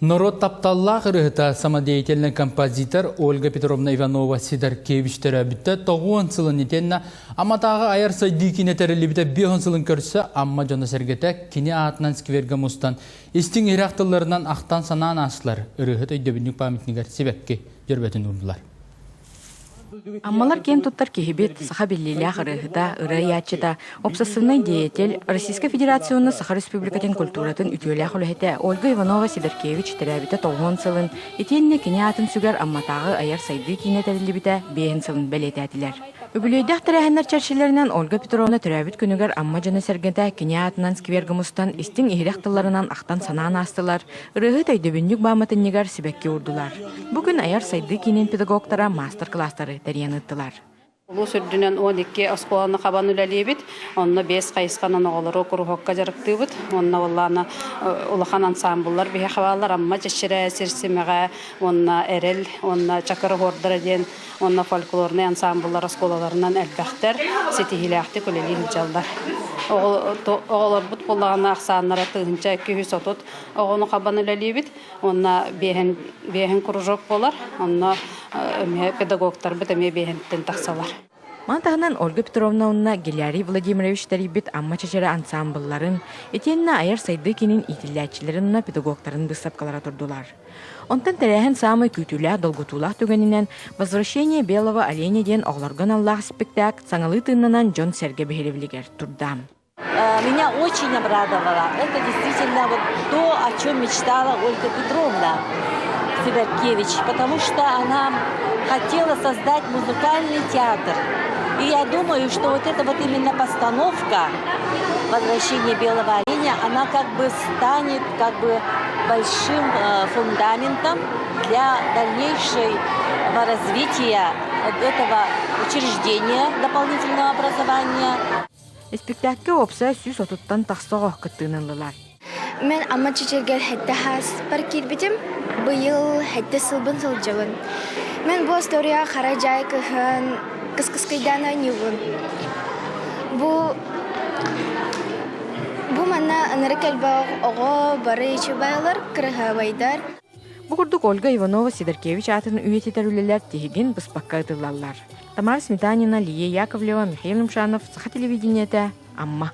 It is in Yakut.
Норуот тапталлаах ырыһыта самодеятельнай композитор Ольга Петровна Иванова Сидоркевич төрөөбүттэ тоҕуон сылын итиэннэ Амматааҕы айар сайдыы киинэ тэриллибитэ биэһон сылын көрсө Амма дьоно-сэргэтэ кини аатынан сквергэ мустан истиҥ иһирэх тылларынан ахтан-санаан аастылар, ырыаһыт өйдөбүнньүк памятнигар сибэкки дьөрбөтүн уурдулар. Аммалар киэн туттар киһибит, саха биллиилээх ырыаһыта, ырыа айааччыта, общественнай деятель, Российскай Федерация уонна Саха Республикатын культуратын үтүөлээх үлэһитэ Ольга Иванова-Сидоркевич төрөөбүтэ тоҕуһун сылын, итиэннэ кини аатын сүгэр Амматааҕы айар сайдыы киинэ тэриллибитэ биэһин сылын бэлиэтээтилэр. Үбүлүөйдээх тэрээһиннэр чэрчилэринэн Ольга Петровна төрөөбүт күнүгэр Амма дьоно-сэргэтэ кини аатынан сквергэ мустан истиҥ-иһирэх тылларынан ахтан-санаан аастылар, Ырыаһыт өйдөбүнньүк бааматынньыгар сибэкки уурдулар. Бу күн айар сайдыы киинин педагогтара маастар-кылаастары тэрийэн ыыттылар. Улуус үрдүнэн 12 оскуоланы хабан үлэлиибит. Онно биэс хайысханан оҕолору куруһуокка дьарыктыыбыт. Уонна уоллаана улахан ансаамбыллар биһиэхэ бааллар. Амма Чэчирэ, Сир Симэҕэ уонна Эрэл уонна Чакыр оһуордара диэн уонна фольклорнай ансаамбыллар оскуолаларынан элбэхтэр, ситиһиилээхтик үлэлии сылдьаллар. Оҕолорбут буоллаҕына ахсааннара 1230 оҕону хабан үлэлиибит уонна биэһин биэһин кружок буолар онно эмиэ педагогтарбыт эмиэ биэһинтэн тахсалар. Маны таһынан Ольга Петровна уонна Гелярий Владимирович тэрийбит Амма чэчирэ ансаамбылларын, итиэннэ айар сайдыы киинин иитиллээччилэрин уонна педагогтарын быыстапкалара турдулар. Онтон тэрээһин саамай күүтүүлээх, долгутуулаах түгэнинэн «Возвращение белого оленя» диэн оҕолорго аналлаах спектакль саҥалыы тыыннанан дьон-сэргэ биһирэбилигэр турда. Меня очень обрадовало. Это действительно вот то, о чем мечтала Ольга Петровна Сидоркевич, потому что она хотела создать музыкальный театр. И я думаю, что вот эта вот именно постановка «Возвращение белого оленя», она как бы станет как бы большим фундаментом для дальнейшего развития этого учреждения дополнительного образования. Испиктээккэ уопсайа сүүс отуттан тахса оҕо кыттыыны ыллылар. Мен Амма Чэчиргэр хэттэ хааспар киирбитим. Быйыл хэттэ сылбын сылдьабын. Мен бу историяҕа хара дьаай кыһын кыскыскыйдаан оонньуубун. Бу бу манна ынырык элбэх оҕо бары үчүгэйлэр, кыраһыабайдар. Бу курдук Ольга Иванова Сидоркевич аатын үйэтитэр үлэлэр тиһигин быспакка ыытыллаллар. Тамара Сметанина, Лия Яковлева, Михаил Юмшанов, Саха телевидениетэ, Амма.